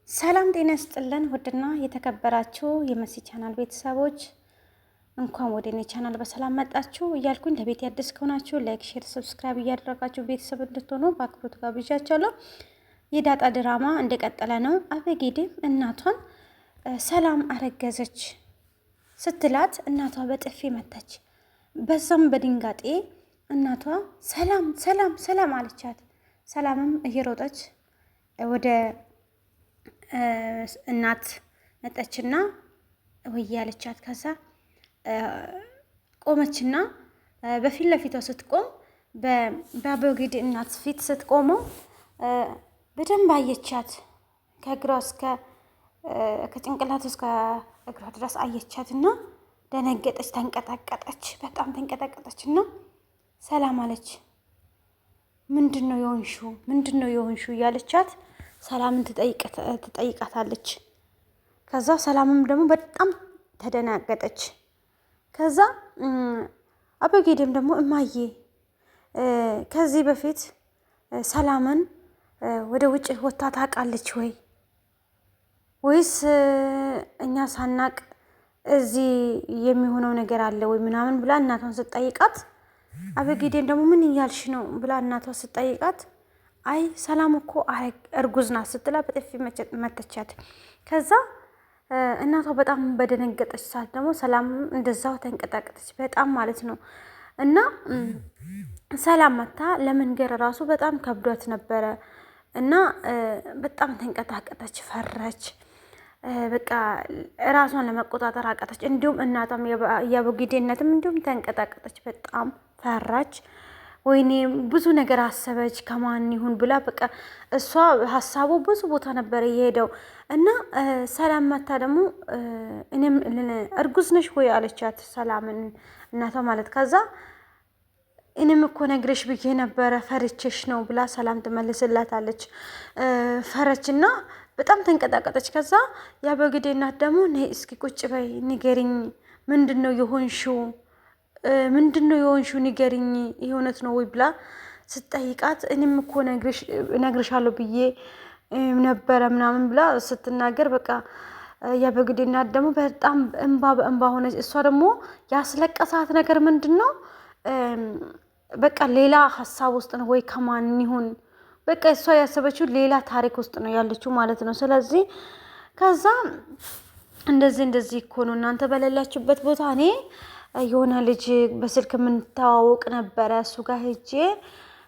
ሰላም ጤና ይስጥልን። ውድና የተከበራችሁ የመሲ ቻናል ቤተሰቦች እንኳን ወደ እኔ ቻናል በሰላም መጣችሁ እያልኩኝ ለቤት አዲስ ከሆናችሁ like፣ share፣ subscribe እያደረጋችሁ ቤተሰብ እንድትሆኑ በአክብሮት ጋብዣችኋለሁ። የዳጣ ድራማ እንደቀጠለ ነው። አበጌዴም እናቷን ሰላም አረገዘች ስትላት እናቷ በጥፊ መታች። በዛም በድንጋጤ እናቷ ሰላም ሰላም ሰላም አለቻት። ሰላምም እየሮጠች ወደ እናት መጣችና ወይ ያለቻት። ከዛ ቆመችና በፊት ለፊቷ ስትቆም በአበግድ እናት ፊት ስትቆመው በደንብ አየቻት። ከእግሯ እስከ ከጭንቅላቱ እስከ እግሯ ድረስ አየቻት እና ደነገጠች፣ ተንቀጠቀጠች፣ በጣም ተንቀጠቀጠች እና ሰላም አለች። ምንድን ነው የሆንሽው? ምንድን ነው የሆንሽው? እያለቻት ሰላምን ትጠይቃታለች። ከዛ ሰላምም ደግሞ በጣም ተደናገጠች። ከዛ አበጌዴም ደግሞ እማዬ ከዚህ በፊት ሰላምን ወደ ውጭ ወጥታ ታውቃለች ወይ ወይስ እኛ ሳናቅ እዚህ የሚሆነው ነገር አለ ወይ ምናምን ብላ እናቷን ስትጠይቃት፣ አበጌዴን ደግሞ ምን እያልሽ ነው ብላ እናቷ ስትጠይቃት አይ ሰላም እኮ እርጉዝ ናት ስትላ በጥፊ መተቻት። ከዛ እናቷ በጣም በደነገጠች ሰዓት ደግሞ ሰላም እንደዛው ተንቀጠቀጠች በጣም ማለት ነው። እና ሰላም መታ ለመንገር ራሱ በጣም ከብዷት ነበረ። እና በጣም ተንቀጣቀጠች፣ ፈራች። በቃ ራሷን ለመቆጣጠር አቃተች። እንዲሁም እናቷም የአቡጊዴነትም እንዲሁም ተንቀጣቀጠች፣ በጣም ፈራች። ወይኔ ብዙ ነገር አሰበች፣ ከማን ይሁን ብላ በቃ እሷ ሀሳቡ ብዙ ቦታ ነበር የሄደው። እና ሰላም መታ ደግሞ እኔም እርጉዝ ነሽ ወይ አለቻት፣ ሰላምን እናቷ ማለት። ከዛ እኔም እኮ ነግሬሽ ብዬ ነበረ ፈርቼሽ ነው ብላ ሰላም ትመልስላታለች። ፈረችና በጣም ተንቀጣቀጠች። ከዛ የአበግዴ እናት ደግሞ ነይ እስኪ ቁጭ በይ ንገሪኝ፣ ምንድን ነው የሆንሽው ምንድን ነው የሆንሽው ንገሪኝ፣ ይህ እውነት ነው ወይ ብላ ስትጠይቃት እኔም እኮ እነግርሻለሁ ብዬ ነበረ ምናምን ብላ ስትናገር በቃ የበግዴ እናት ደግሞ በጣም እንባ በእንባ ሆነች። እሷ ደግሞ ያስለቀሳት ነገር ምንድን ነው? በቃ ሌላ ሀሳብ ውስጥ ነው ወይ ከማን ይሁን በቃ እሷ ያሰበችው ሌላ ታሪክ ውስጥ ነው ያለችው ማለት ነው። ስለዚህ ከዛ እንደዚህ እንደዚህ እኮ ነው እናንተ በሌላችሁበት ቦታ እኔ የሆነ ልጅ በስልክ የምንተዋወቅ ነበረ እሱ ጋር ሄጄ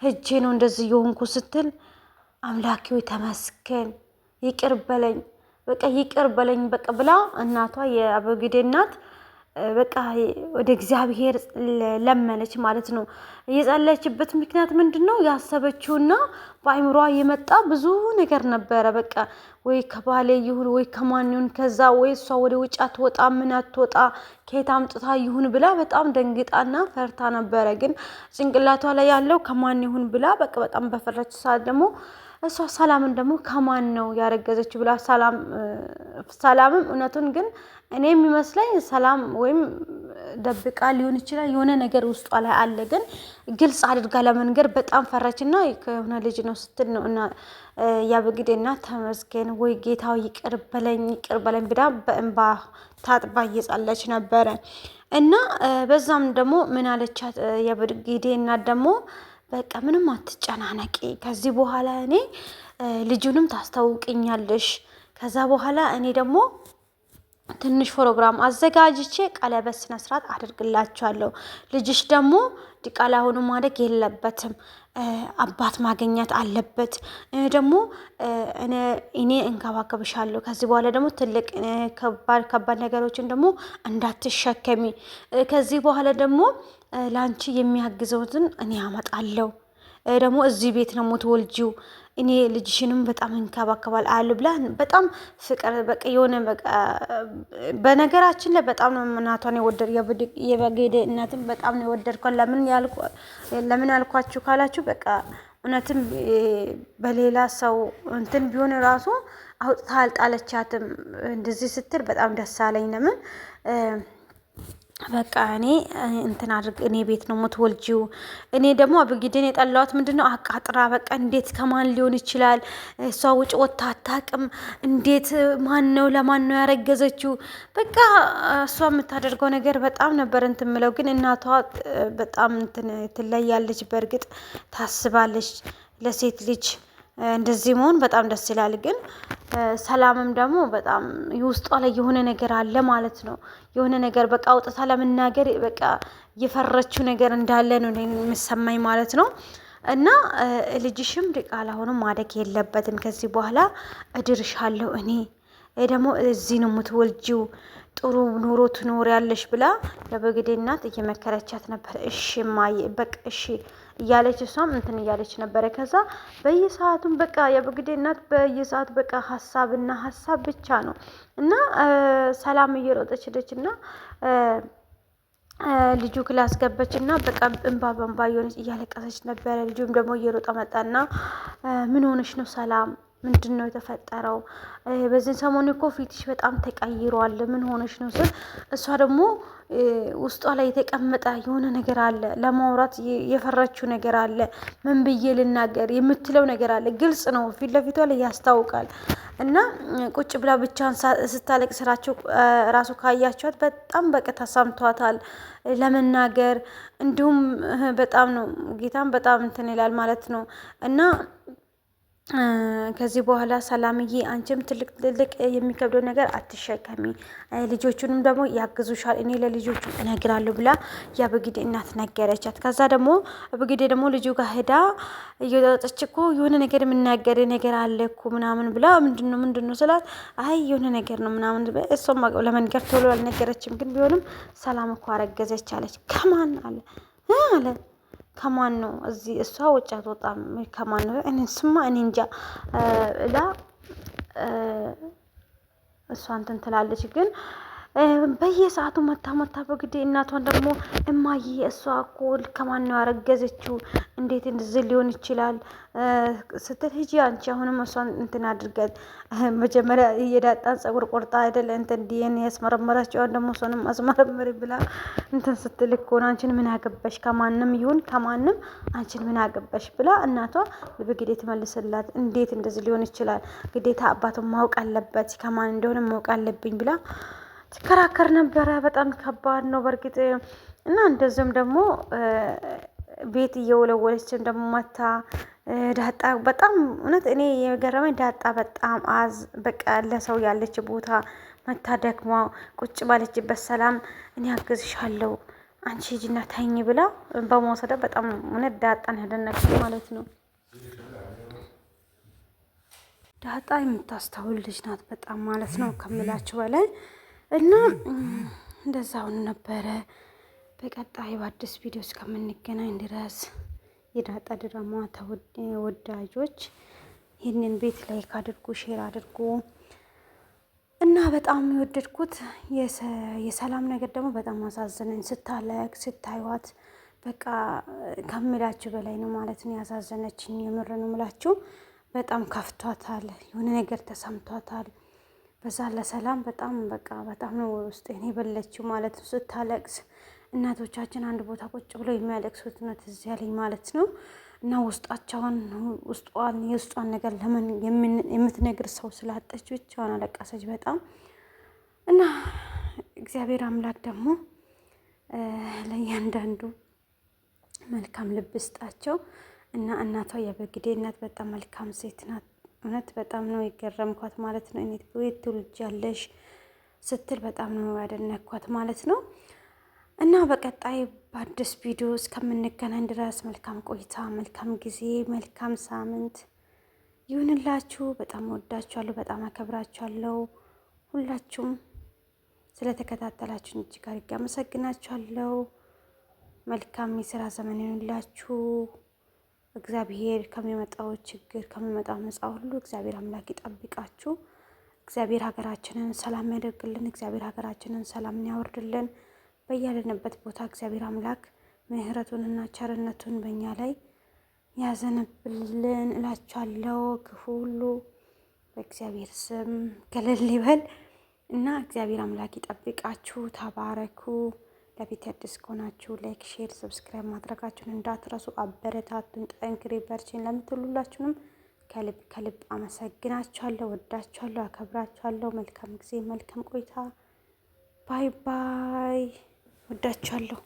ሄጄ ነው እንደዚህ የሆንኩ ስትል አምላኬ ሆይ ተመስገን፣ ይቅር በለኝ፣ በቃ ይቅር በለኝ በቃ ብላ እናቷ የአበግዴ እናት በቃ ወደ እግዚአብሔር ለመነች ማለት ነው። የጸለየችበት ምክንያት ምንድን ነው? ያሰበችውና በአይምሯ የመጣ ብዙ ነገር ነበረ። በቃ ወይ ከባሌ ይሁን ወይ ከማን ይሁን ከዛ ወይ እሷ ወደ ውጭ አትወጣ ምን አትወጣ ከየት አምጥታ ይሁን ብላ በጣም ደንግጣና ፈርታ ነበረ። ግን ጭንቅላቷ ላይ ያለው ከማን ይሁን ብላ በቃ በጣም በፈራች ሰዓት ደግሞ እሷ ሰላምን ደግሞ ከማን ነው ያረገዘችው ብላ ሰላምም እውነቱን ግን እኔ የሚመስለኝ ሰላም ወይም ደብቃ ሊሆን ይችላል፣ የሆነ ነገር ውስጧ ላይ አለ። ግን ግልጽ አድርጋ ለመንገር በጣም ፈራችና ከሆነ ልጅ ነው ስትል ነው እና ያበግዴና ተመስገን ወይ ጌታው ይቅር በለኝ ይቅር በለኝ ብላ በእንባ ታጥባ እየጸለች ነበረ። እና በዛም ደግሞ ምን አለቻት ያበግዴ እናት ደግሞ በቃ ምንም አትጨናነቂ፣ ከዚህ በኋላ እኔ ልጁንም ታስታውቅኛለሽ። ከዛ በኋላ እኔ ደግሞ ትንሽ ፕሮግራም አዘጋጅቼ ቀለበት ስነ ስርዓት አድርግላችኋለሁ። ልጅሽ ደግሞ ዲቃላ ሆኖ ማደግ የለበትም፣ አባት ማግኘት አለበት። ደግሞ እኔ እንከባከብሻለሁ። ከዚህ በኋላ ደግሞ ትልቅ ከባድ ከባድ ነገሮችን ደግሞ እንዳትሸከሚ። ከዚህ በኋላ ደግሞ ለአንቺ የሚያግዘውትን እኔ አመጣለሁ። ደግሞ እዚህ ቤት ነው የምትወልጂው፣ እኔ ልጅሽንም በጣም እንከባከባል አሉ ብላ በጣም ፍቅር በቃ የሆነ በቃ በነገራችን ላይ በጣም ነው እናቷን የወደድ የበጌዴ እናትን በጣም ነው የወደድኳት። ለምን ያልኳችሁ ካላችሁ በቃ እውነትም በሌላ ሰው እንትን ቢሆን ራሱ አውጥታ አልጣለቻትም። እንደዚህ ስትል በጣም ደስ አለኝ። ለምን በቃ እኔ እንትን አድርግ፣ እኔ ቤት ነው የምትወልጂው። እኔ ደግሞ አብጊድን የጠላኋት ምንድን ነው አቃጥራ፣ በቃ እንዴት ከማን ሊሆን ይችላል? እሷ ውጭ ወጥታ አታውቅም። እንዴት ማን ነው ለማን ነው ያረገዘችው? በቃ እሷ የምታደርገው ነገር በጣም ነበር እንትን ምለው። ግን እናቷ በጣም እንትን ትለያለች። በእርግጥ ታስባለች ለሴት ልጅ እንደዚህ መሆን በጣም ደስ ይላል። ግን ሰላምም ደግሞ በጣም ውስጧ ላይ የሆነ ነገር አለ ማለት ነው። የሆነ ነገር በቃ አውጥታ ለመናገር በቃ የፈረችው ነገር እንዳለ ነው የሚሰማኝ ማለት ነው። እና ልጅሽም ዲቃላ ሆኖ ማደግ የለበትም። ከዚህ በኋላ እድርሻለሁ እኔ ደግሞ እዚህ ነው የምትወልጂው፣ ጥሩ ኑሮ ትኖሪያለሽ ብላ ለበግዴ እናት እየመከረቻት ነበር። እሺ እማዬ በቃ እሺ እያለች እሷም እንትን እያለች ነበረ። ከዛ በየሰዓቱም በቃ የበግዴ እናት በየሰዓቱ በቃ ሀሳብና ሀሳብ ብቻ ነው። እና ሰላም እየሮጠች ሄደች እና ልጁ class ገባች እና በቃ እንባ በእንባ እየሆነች እያለቀሰች ነበረ። ልጁም ደግሞ እየሮጠ መጣና ምን ሆነሽ ነው ሰላም? ምንድን ነው የተፈጠረው? በዚህ ሰሞን እኮ ፊትሽ በጣም ተቀይሯል። ምን ሆነሽ ነው ስል እሷ ደግሞ ውስጧ ላይ የተቀመጠ የሆነ ነገር አለ፣ ለማውራት የፈራችው ነገር አለ፣ ምን ብዬ ልናገር የምትለው ነገር አለ። ግልጽ ነው፣ ፊት ለፊቷ ላይ ያስታውቃል። እና ቁጭ ብላ ብቻዋን ስታለቅስ ስራቸው ራሱ ካያቸዋት በጣም በቃ ተሰምቷታል ለመናገር። እንዲሁም በጣም ነው ጌታም በጣም እንትን ይላል ማለት ነው። እና ከዚህ በኋላ ሰላምዬ አንቺም ትልቅ ትልቅ የሚከብደው ነገር አትሸከሚ፣ ልጆቹንም ደግሞ ያግዙሻል፣ እኔ ለልጆቹ እነግራለሁ ብላ የአበግዴ እናት ነገረቻት። ከዛ ደግሞ አበግዴ ደግሞ ልጁ ጋር ሄዳ እየወጣች እኮ የሆነ ነገር የምናገር ነገር አለ እኮ ምናምን ብላ ምንድነው ምንድነው ስላት፣ አይ የሆነ ነገር ነው ምናምን፣ እሷም ለመንገር ቶሎ አልነገረችም። ግን ቢሆንም ሰላም እኮ አረገዘች አለች። ከማን አለ አለ ከማን ነው እዚህ እሷ ውጭ አትወጣም። ከማን ነው? እኔ ስማ እኔ እንጃ እላ እሷ እንትን ትላለች። ግን በየሰዓቱ መታ መታ በግዴ እናቷን ደግሞ እማዬ እሷ እኮ ከማን ነው ያረገዘችው? እንዴት እንደዚህ ሊሆን ይችላል? ስትል ሂጂ አንቺ አሁንም እሷን እንትን አድርገት፣ መጀመሪያ የዳጣን ጸጉር ቆርጣ አይደለ እንትን ዲኤንኤ ያስመረመራቸው፣ አሁን ደግሞ እሷንም አስመረምሪ ብላ እንትን ስትል እኮ ነው አንቺን ምን አገባሽ፣ ከማንም ይሁን ከማንም አንቺን ምን አገባሽ ብላ እናቷ በግዴ ትመልስላት። እንዴት እንደዚህ ሊሆን ይችላል? ግዴታ አባቱን ማወቅ አለበት፣ ከማን እንደሆነ ማወቅ አለብኝ ብላ ትከራከር ነበረ። በጣም ከባድ ነው በእርግጥ። እና እንደዚሁም ደግሞ ቤት እየወለወለችን ደግሞ መታ ዳጣ በጣም እውነት እኔ የገረመኝ ዳጣ በጣም አዝ በቃ ለሰው ያለች ቦታ መታ ደክማ ቁጭ ባለችበት ሰላም እኔ አግዝሻለሁ አንቺ ሂጂና ተኝ ብላ በመውሰደ በጣም እውነት ዳጣን ያደነቅኩት ማለት ነው። ዳጣ የምታስተውል ልጅ ናት በጣም ማለት ነው ከምላችሁ በላይ። እና እንደዛውን ነበረ። በቀጣይ በአዲስ ቪዲዮ እስከምንገናኝ ድረስ የዳጣ ድራማ ተወዳጆች ይህንን ቤት like አድርጉ፣ share አድርጉ። እና በጣም የወደድኩት የሰላም ነገር ደግሞ በጣም አሳዘነኝ። ስታለቅ ስታዩዋት በቃ ከምላችሁ በላይ ነው ማለት ነው ያሳዘነችኝ። የምር ነው ምላችሁ በጣም ከፍቷታል፣ የሆነ ነገር ተሰምቷታል። በዛ ለሰላም በጣም በቃ በጣም ነው ውስጤን የበለችው ማለት ነው ስታለቅስ። እናቶቻችን አንድ ቦታ ቁጭ ብለው የሚያለቅሱት ነው ትዝ ያለኝ ማለት ነው። እና ውስጣቸውን ውስጧን የውስጧን ነገር ለምን የምትነግር ሰው ስላጠች ብቻዋን አለቀሰች በጣም። እና እግዚአብሔር አምላክ ደግሞ ለእያንዳንዱ መልካም ልብ ስጣቸው። እና እናቷ የበግዴ እናት በጣም መልካም ሴት ናት። እውነት በጣም ነው የገረምኳት ማለት ነው። እኔ የት ትውልጃለሽ ስትል በጣም ነው ያደነኳት ማለት ነው። እና በቀጣይ በአዲስ ቪዲዮ እስከምንገናኝ ድረስ መልካም ቆይታ፣ መልካም ጊዜ፣ መልካም ሳምንት ይሁንላችሁ። በጣም ወዳችኋለሁ፣ በጣም አከብራችኋለሁ። ሁላችሁም ስለተከታተላችሁን እጅግ አድርጌ አመሰግናችኋለሁ። መልካም የስራ ዘመን ይሁንላችሁ። እግዚአብሔር ከሚመጣው ችግር ከሚመጣው መጻ ሁሉ እግዚአብሔር አምላክ ይጠብቃችሁ። እግዚአብሔር ሀገራችንን ሰላም ያደርግልን። እግዚአብሔር ሀገራችንን ሰላምን ያወርድልን። በያለንበት ቦታ እግዚአብሔር አምላክ ምሕረቱንና ቸርነቱን በእኛ ላይ ያዘንብልን እላችኋለሁ። ክፉ ሁሉ በእግዚአብሔር ስም ገለል ይበል እና እግዚአብሔር አምላክ ይጠብቃችሁ። ተባረኩ። ለቤት አዲስ ከሆናችሁ like፣ share፣ subscribe ማድረጋችሁን እንዳትረሱ። አበረታቱን፣ ጠንክሬ በርቺን ለምትሉላችሁንም ከልብ ከልብ አመሰግናችኋለሁ። ወዳችኋለሁ፣ አከብራችኋለሁ። መልካም ጊዜ፣ መልካም ቆይታ። Bye bye። ወዳችኋለሁ።